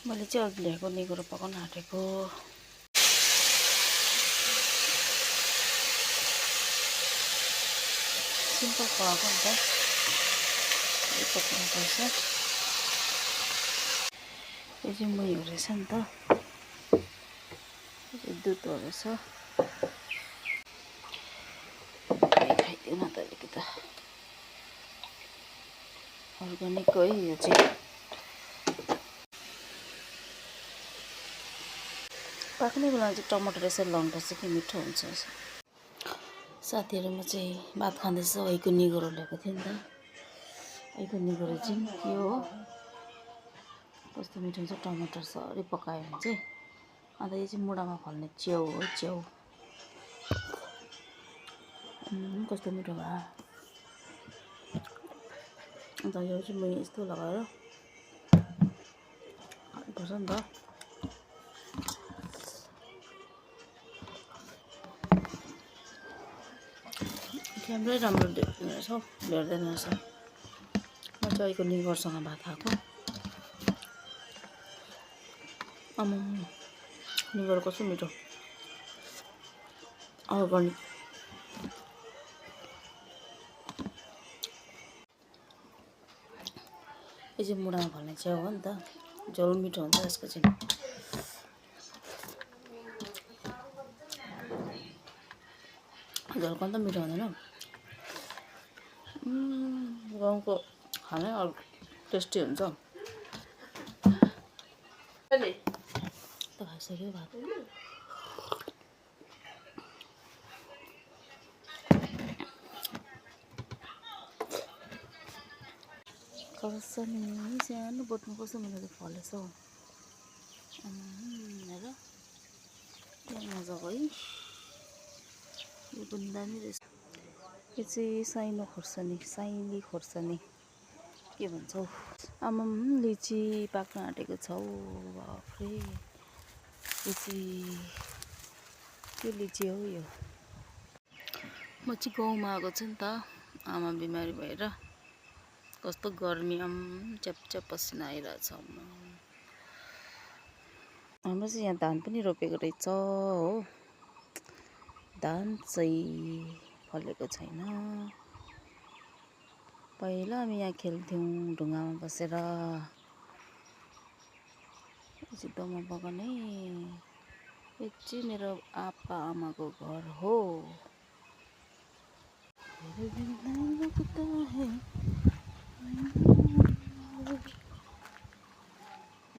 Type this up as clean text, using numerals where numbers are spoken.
मैले चाहिँ अघि ल्याएको निगुरो पकाउन आँटेको। सिम्पल पकाएको नि त, पकाउनुपर्छ। यो चाहिँ मुही रहेछ नि त, दुध रहेछ। खाइदिउ न त अलिकति अर्ग्यानिक है यो चाहिँ। पाक्ने बेलामा चाहिँ टमाटर यसरी लाउनुपर्छ कि मिठो हुन्छ। साथीहरू म चाहिँ भात खाँदैछु। ऐको निगुरो ल्याएको थिएँ नि त, ऐको निगुरो चाहिँ यो हो। कस्तो मिठो हुन्छ, टमाटर सरी पकायो भने चाहिँ। अन्त यो चाहिँ मुढामा फल्ने च्याउ हो, च्याउ। कस्तो मिठो भयो। अन्त यो चाहिँ मैले यस्तो लगाएर खानुपर्छ नि त। क्यामेरै राम्रो देख्दैन रहेछ हौ, भेट्दैन रहेछ। म चाहिँ ऐको निगुरोसँग भात खाएको। निगुरो कस्तो मिठो, अर्ग्यानिक। यो चाहिँ मुढामा फल्ने च्याउ हो नि त, झोल मिठो हुन्छ यसको चाहिँ। झोल कम त मिठो हुँदैन। गाउँको खानै अर्को टेस्टी हुन्छ। त खाइसक्यो भात। कसरी सानो बोटमा कस्तो मजाले फलेछ हौ। हेर क्या मजाको है, यो पनि दामी रहेछ। यो चाहिँ साइनो खोर्सानी, साइली खोर्सानी के भन्छ हौ। लिची पाक्न आँटेको छ हौ। बाफ्रे, यो चाहिँ के लिची हो यो। म चाहिँ गाउँमा आएको छु नि त, आमा बिमारी भएर। कस्तो गर्मी, च्याप पसिना आइरहेछ। हाम्रो चाहिँ यहाँ धान पनि रोपेको रहेछ हो। धान चाहिँ फलेको छैन। पहिला हामी यहाँ खेल्थ्यौँ ढुङ्गामा बसेर। यो चाहिँ दोमा बगान है। यो चाहिँ मेरो आप्पा आमाको घर हो।